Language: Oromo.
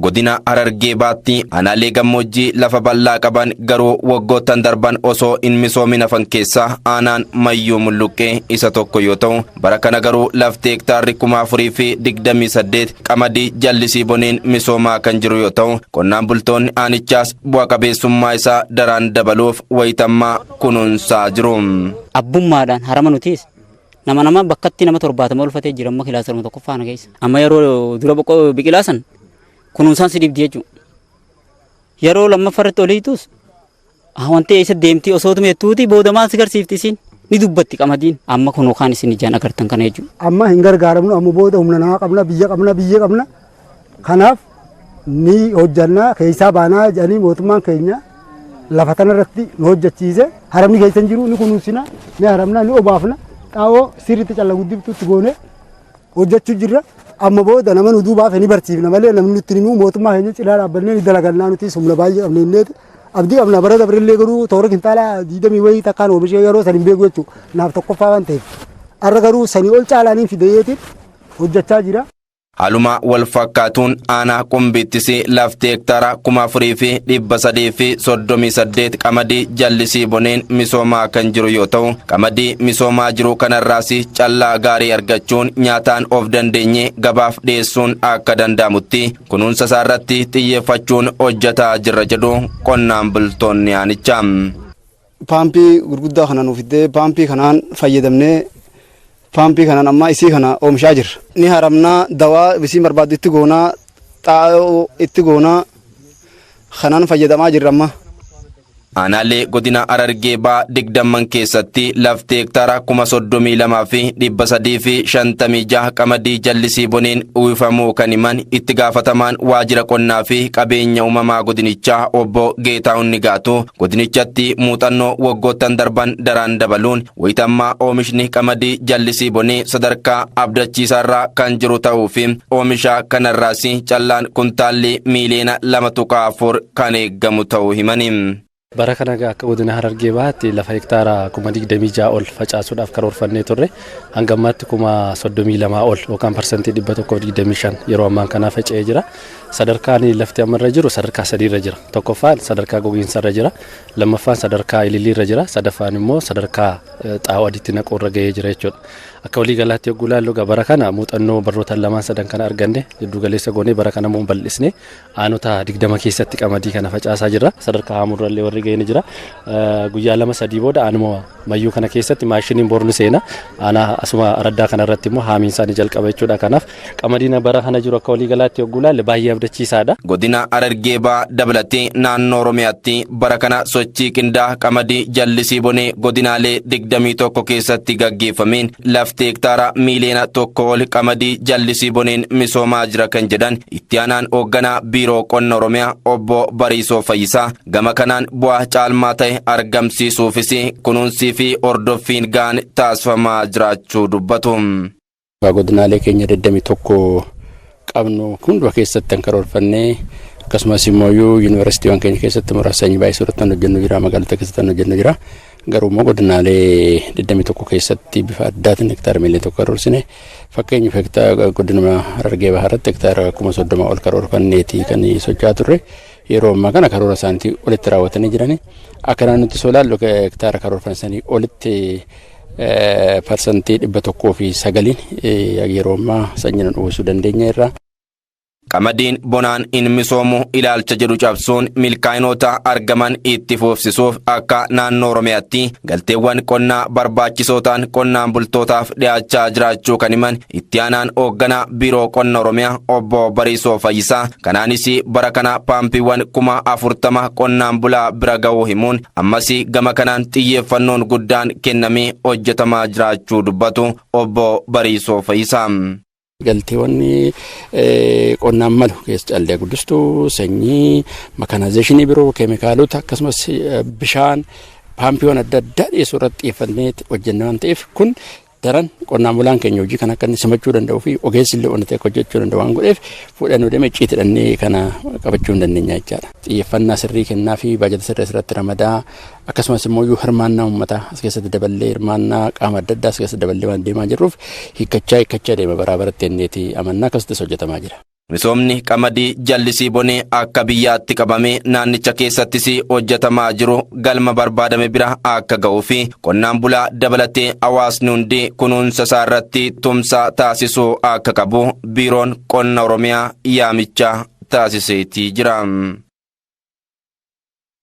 Godina Harargee Bahaatti aanaalee gammoojjii lafa bal'aa qaban garuu waggoottan darban osoo hin misoomin hafan keessaa aanaan Mayyuu Mulluqqee isa tokko yoo ta'u, bara kana garuu lafti hektaarri 4,028 qamadii jallisii boneen misoomaa kan jiru yoo ta'u, qonnaan bultoonni aanichaas bu'a qabeessummaa isaa daraan dabaluuf wayitammaa kunuunsaa jiru. Abbummaadhaan harama nutiis nama nama bakkatti nama 70 olfatee jira amma kilaasaruma tokkoffaa kana keessa. Amma yeroo dura boqqoo biqilaa san kunuunsaan si dhibdi jechuudha. Yeroo lammaffaa irratti oliitus wanti eessa deemtii osoo tumettuuti booda maal si garsiifti isiin ni dubbatti qamadiin. Amma kunoo kaan isin ijaan agartan kana jechuudha. Amma hin gargaaramnu, amma booda humna namaa qabna, biyya qabna, biyya qabna. Kanaaf ni hojjannaa keessaa baanaa jedhanii mootummaan keenya lafa tanarratti nu hojjechiise. Haramni keessa hin jiru, ni kunuunsina, ni haramna, ni obaafna, xaa'oo sirriitti calla guddiftuutti goone hojjechuu jirra. Amma booda nama nu duubaaf ni barsiifna malee namni nutti himu mootummaa keenya cinaa dhaabbannee ni dalagannaa, nuti humna baay'ee qabna inneeti. Abdii qabna. Bara dabrillee garuu toora kintaala 20 wayii takkaan oomishee yeroo san hin beeku jechuudha. Naaf tokkoffaa waan ta'eef. Har'a garuu sanii ol caalaaniin fideetiin hojjechaa jira. Haaluma wal fakkaatuun aanaa Qumbiittis lafti hektaara 4,338 qamadii jallisii boneen misoomaa kan jiru yoo ta'u, qamadii misoomaa jiru kanarraas callaa gaarii argachuun nyaataan of dandeenye gabaaf dhiyeessuun akka danda'amutti kunuunsa isaarratti xiyyeeffachuun hojjetaa jirra jedhu qonnaan bultoonni aanichaa. Paampii gurguddaa kana nuuf fiddee, paampii kanaan fayyadamnee, paampii kanaan amma isii kana oomishaa jirra. Ni haramnaa, dawaa isii barbaaddu itti goonaa, xaa'oo itti goonaa, kanaan fayyadamaa jirra amma. Aanaalee godina Harargee Bahaa 20 keessatti lafti hektaara 32,356 qamadii jallisii boneen uwwifamuu kan himan itti gaafatamaan waajjira qonnaa fi qabeenya uumamaa godinichaa obbo Geetaahun Nigaatu, godinichatti muuxannoo waggoottan darban daraan dabaluun wayitammaa oomishni qamadii jallisii bonee sadarkaa abdachiisaarraa kan jiru ta'uu fi oomisha kanarraas callaan kuntaalli miiliyoona 2.4 kan eeggamu ta'uu himani. Bara kana akka godina Harargee Bahaatti lafa hektaara 26,000 ol facaasuudhaaf karoorfannee turre. Hanga ammaatti 32,000 ol yookaan 125% yeroo ammaan kanaa faca'ee jira. Sadarkaan lafti amma irra jiru sadarkaa sadiirra jira. Tokkoffaan sadarkaa gogiinsa irra jira. Lammaffaan sadarkaa ilillii irra jira. Sadaffaan immoo sadarkaa xaa'oo adiitti naquu irra gahee jira jechuudha. Akka waliigalaatti yogguu ilaallu bara kana muuxannoo barnoota lamaan sadan kana arganne giddu galeessa goonee bara kana immoo bal'isnee aanota 20 keessatti qamadii kana facaasaa jirra. Sadarkaa haamurrallee warri gahee ni jira. Guyyaa lama sadii booda aanuma Mayyuu kana keessatti maashiniin bornu seena. Aanaa asuma araddaa kana irratti immoo haamiin isaanii jalqaba jechuudha. Kanaaf qamadiin bara kana jiru akka waliigalaatti yogguu ilaalle baay'ee abdachiisaadha. Godina Harargee Bahaa dabalatee naannoo Oromiyaatti bara kana sochii qindaa'aa qamadii jallisii bonee godinaalee 21 keessatti gaggeeffameen lafti hektaara miiliyoona 1 ol qamadii jallisii boneen misoomaa jira kan jedhan itti aanaan hoogganaa Biiroo Qonna Oromiyaa obbo Bariisoo Fayyisaa, gama kanaan bu'aa caalmaa ta'e argamsiisuufis kunuunsii fi hordoffiin ga'aan taasifamaa jiraachuu dubbatu. Godinaalee keenya 21 qabnu hunduma keessatti kan karoorfannee, akkasumas immoo yuunivarsiitiiwwan keenya keessatti muraasa sanyii baay'isuu irratti kan hojjennu jira, magaalota keessatti kan hojjennu jira. Garuu immoo godinaalee 21 keessatti bifa addaatiin hektaara miiliyoona 1 karoorsine. Fakkeenyaaf hektaara godinuma Harargee Bahaa irratti hektaara 30,000 ol karoorfanneeti kan socho'aa turre. Yeroo ammaa kana karoora isaaniitii olitti raawwatanii jirani. Akka naannootti soo ilaallu hektaara karoorfan sanii olitti 109% yeroo ammaa sanyiin uwwisuu dandeenya irraa. Qamadiin bonaan hin misoomu ilaalcha jedhu cabsuun milkaa'inoota argaman itti fufsisuuf akka naannoo Oromiyaatti galteewwan qonnaa barbaachisoo ta'an qonnaan bultootaaf dhiyaachaa jiraachuu kan himan itti aanaan hoogganaa Biiroo Qonna Oromiyaa obbo Bariisoo Fayyisaa, kanaanis bara kana paampiiwwan 40,000 qonnaan bulaa bira ga'uu himuun, ammas gama kanaan xiyyeeffannoon guddaan kennamee hojjetamaa jiraachuu dubbatu obbo Bariisoo Fayyisaa. Galteewwan qonnaan malu keessa callee guddistuu, sanyii, makaanaayizeeshinii biroo, keemikaalota, akkasumas bishaan, paampiiwwan adda addaa dhiyeessuu irratti xiyyeeffannee hojjenna waan ta'eef, kun daran qonnaan bulaan keenya hojii kana akka inni simachuu danda'uu fi ogeessi illee onnatee akka hojjechuu danda'u waan godheef, fuudhannoo deemee icciitidhannee kana qabachuu hin dandeenya jechaadha. Xiyyeeffannaa sirrii kennaa fi baajata sirrii asirratti ramadaa, akkasumas immoo iyyuu hirmaannaa uummataa as keessatti daballee, hirmaannaa qaama adda addaa as keessatti daballee waan deemaa jirruuf, hiikkachaa hiikkachaa deema baraa baratti jenneeti amannaa, akkasittis hojjetamaa jira. Misoomni qamadii jallisii bonee akka biyyaatti qabamee naannicha keessattis hojjetamaa jiru galma barbaadame bira akka ga'uu fi qonnaan bulaa dabalatee hawaasni hundi kunuunsa isaa irratti tumsa taasisuu akka qabu Biiroon Qonna Oromiyaa yaamicha taasiseetii jira.